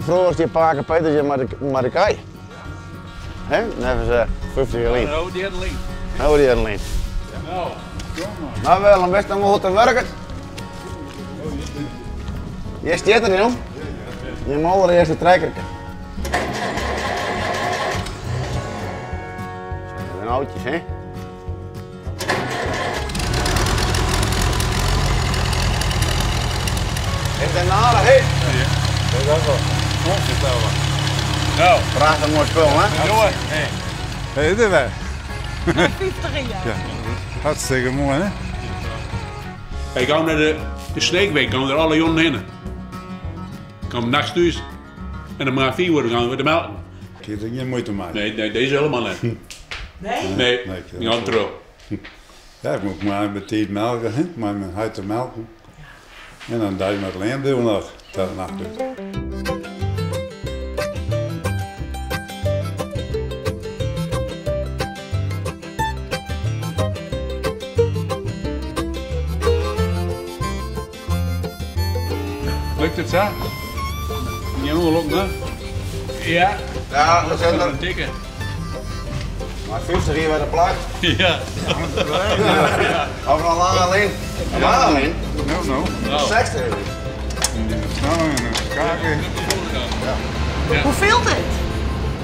Froeger stie pake Peter hjir mei de kij. Hè? Neffens 50 jier lyn. No, die lyn. No, die lyn. No, Willem, witst noch wol hoe't it wurket? Hjir stiet er, jong. Jim allerearste trekkerke. Dat binne oudjes, hè? Is dat nare, hè? Ja, dat is wel. Is dat wel. Nou. Prachtig mooi spul, hè? Jongen, hey. Hey, dit wij. 50 jaar. Ja. Hartstikke mooi, hè? Wij gaan naar de Sneekweek, gaan we er alle jonnen heen. Kom nachts thuis en dan maar 4 uur gaan we de melken. Ik heb er geen moeite mee. Nee, nee, deze helemaal niet. Nee? Nee, Nee, ik die gaan terug. Ja, ik moet maar met tijd melken, hè? Maar mijn huid te melken. En dan duik ik met leemdeel nog, dat nacht dus. Lukt het zo? Niet ongeluk, hè? Ja. Ja, dat zijn er. Een dikke. Maar 50 hier bij de plak. Ja. Of nog lang alleen. Lang alleen? Nou, nou. Nou. 60. Nou, en een schaken. Hoe voelt het?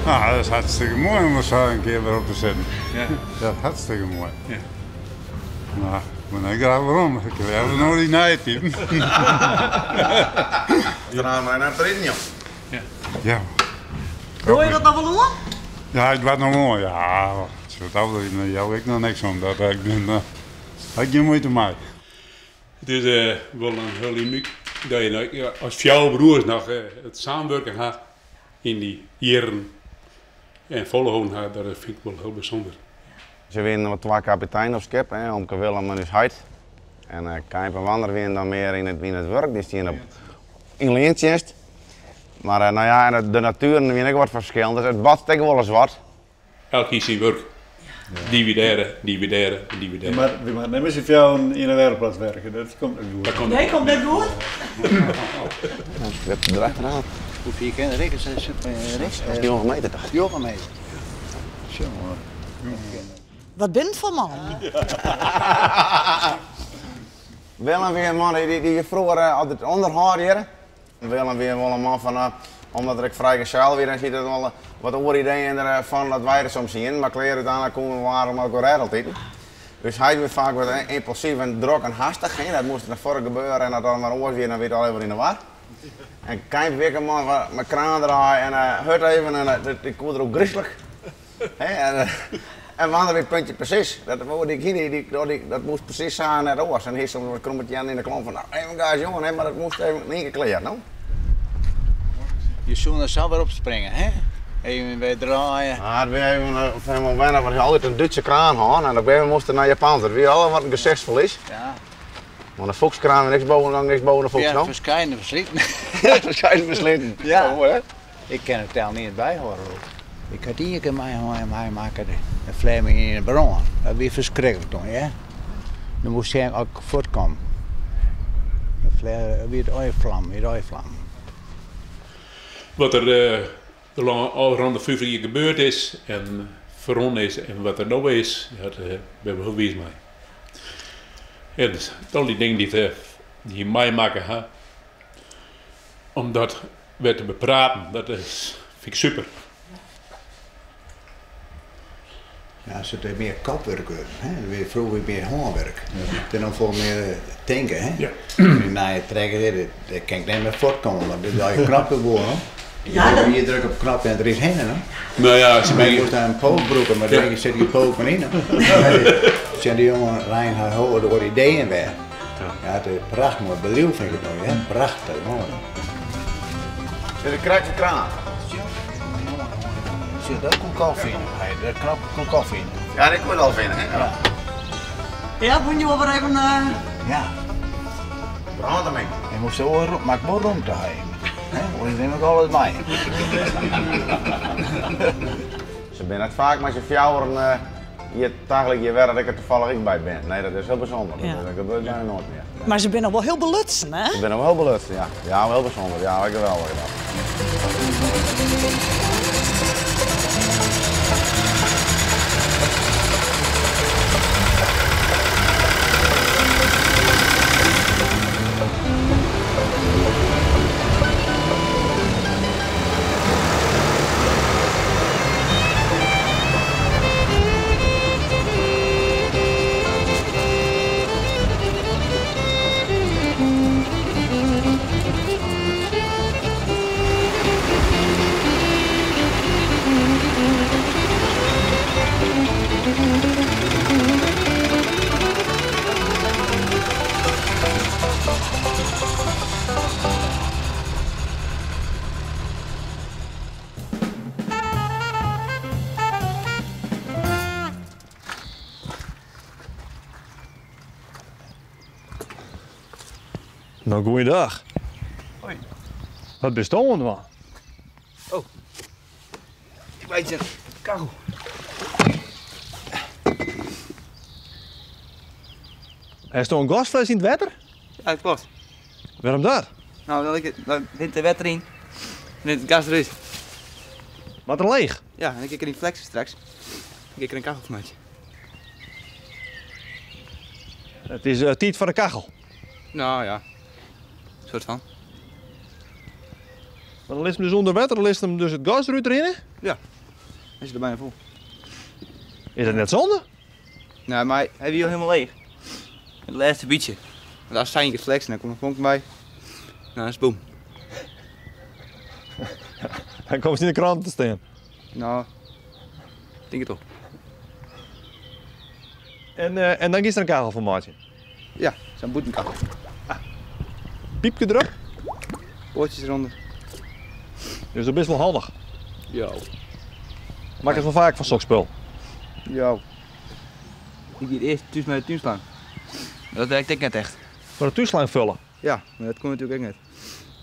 Nou, dat is hartstikke mooi om er zo een keer weer op te zetten. Ja. Dat is hartstikke mooi. Ja. Nou, ik ben graag waarom. Ik heb even nog die naaitiepen. Daarna maar naar het rijden, joh. Ja. Ja. Doe je dat nog wel aan? Ja, ik was nog mooi. Ja, zo dat daar jou ik nog niks om. Dat ik ben, had ik geen moeite mee. Het is wel een heel uniek dat je nou, ja, als jouw broers nog het samenwerken had in die jaren en volhouden had, dat vind ik wel heel bijzonder. Ze winnen wat twee kapitein op schip, hè, Omke Willem en Huid. En Kijp en Wander winnen dan meer in het werk, die staan op in leentjes. Maar nou ja, en de natuur win ik wat verschillend, dus het bad steekt wel eens wat. Elk kiest zijn werk. Divideren, divideren, divideren. Maar we moeten niet meer zoveel in een werkplaats werken, dat komt niet goed. Dat komt Nee, komt net goed. Ik heb het erachteraan. Hoeveel je kent Rick? Is het Rick? Dat is jonge meter toch? Jonge meter. Zo hoor. Wat ben je voor man? Willem weer een man die vroeger altijd onderhoud hier. Willem weer wel een man van, omdat ik vrij gezellig weer en ziet dat wel wat oorideeën ervan dat wij er soms zien. Maar kleren uiteindelijk komen we waren ook wel altijd. Dus hij weer vaak wat impulsief en druk en haastig. Hè. Dat moest naar voren gebeuren en dat dan maar oors weer, dan weer al even in de war. En Kijp weer een man met kraan draaien en hurt even en die koel er ook griezelig. Hè, en we weer puntje precies. Dat, die, die, die, die, die, dat moest precies zijn naar de oors. En hier stond een krommetje aan in de klomp van, nou, even gas jongen, hè, maar dat moest even in één keer kleren, nou. Je zoon er zelf weer op springen, hè? Even weer draaien. Ja, het weer even helemaal wennen, want je altijd een Duitse kraan had en op een gegeven moment moest het naar Japan. Dat weer al wat een gezichtsverlies. Ja. Want een volkskraan, niks boven, dan niks boven de volks, Ja, nou. verschijnen versleten. Ja, verschijnen versleten. Ja. Zo mooi, hè? Ik ken het tel niet bijhoren ook. Ik had één keer mij maken de Vlaming in de bron. Dat was verschrikkelijk toen, hè? Dan moest hij ook voortkomen. De vlam, weer de oorvlam, weer de oorvlam. Wat er de lange afgelopen 50 jaar gebeurd is en verron is en wat er nou is, ja, daar ben ik heel wijs mee. En dus, al die dingen die je meemaken, hè, om dat weer te bepraten, dat vind ik super. Ja, ze deed meer kapwerk, hè? Weer vroeger meer handwerk. Ja. En dan veel meer tanken, hè? Ja. Nu na je trekken, dat kan ik niet meer voortkomen, want dit is al je knappen worden, hoor. Ja, dat Je drukt op knap en er is heen, hè? Nou ja, ze Maar je ben moest daar een poot broeken, maar dan zit je poot maar in, hè? Zijn die jongen Rijn haar horen door ideeën weer. Ja. Ja, het is prachtig mooi. Belieuw vind ik het mooi, hè? Prachtig mooi. Zit een krijg je kraan? Zit dat ook koffie in? Hey, dat knap ook koffie in. Ja, dat kon je al vinden, hè? Ja. Ja, moet je wel weer even. Ja. Brand ermee. Je moet zo maar ik moet rond te hebben. Hè? Want ik neem ook alles mee. Ze zijn het vaak met z'n fjouweren Hjir tagelyk hjir wer dat ik der toevallig ek by bin. Nee, dat is hiel bysûnder. Ja. Dat gebeurt bijna noait mear. Mar se binne noch wol hiel belutsen, hè? Se binne noch wol belutsen, ja. Ja, hiel bysûnder. Ja, geweldich dat. No, goeiedag. Hoi. Wat bist oan it dwaan? Oh. Ik meitsje in kachel. Hast in gasfles yn it wetter? Ja, dat kloppet. Wêrom dat? No, dan ik, dan rint der wetter yn. Dan rint it gas derút. Moat er leech? Ja, en dan kin ik deryn flekse straks. Dan kin ik der in kachel fan meitsje. It is eh, tiid foar de kachel. No ja, soart fan. Maar dan litst him dus ûnder wetter, dan litst him dus it gas derút rinne? Ja, dan is it der bijna fol. Is dat net sonde? Nee, mar hy wie al hielendal leech. It lêste bytsje. Want as sy fleksen, dan komt der vonken by. No, dan is it boem. Dan komst yn de krante te stean. No, tink it wol. En, eh, en dan giest der in kachel fan meitsjen? Ja, sa'n bûtenkachel. Ah. Pypke derop? Poatjes derûnder. Dus dat bist wol handich. Ja. Makkest wol faak fan sok spul? Ja. Ik die it earst thús mei de túnslang. Mar dat werkt ek net echt. Foar de túnslang fulle? Ja, mar dat koe natuerlik ek net.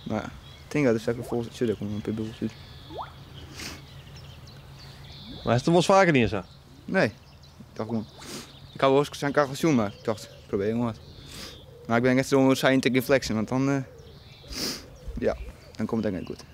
Mar ik tink dat der straks wol fol sit, der komme in pear bubbels út. Mar hast it wolris faker dien sa? Nee, ik tocht gewoan. Ik ha wolris sa'n kachel sjoen, mar ik tocht, probearje gewoan wat. Mar ik bin net sa sein te gjin fleksen, want dan, eh, ja, dan komt it ek net goed.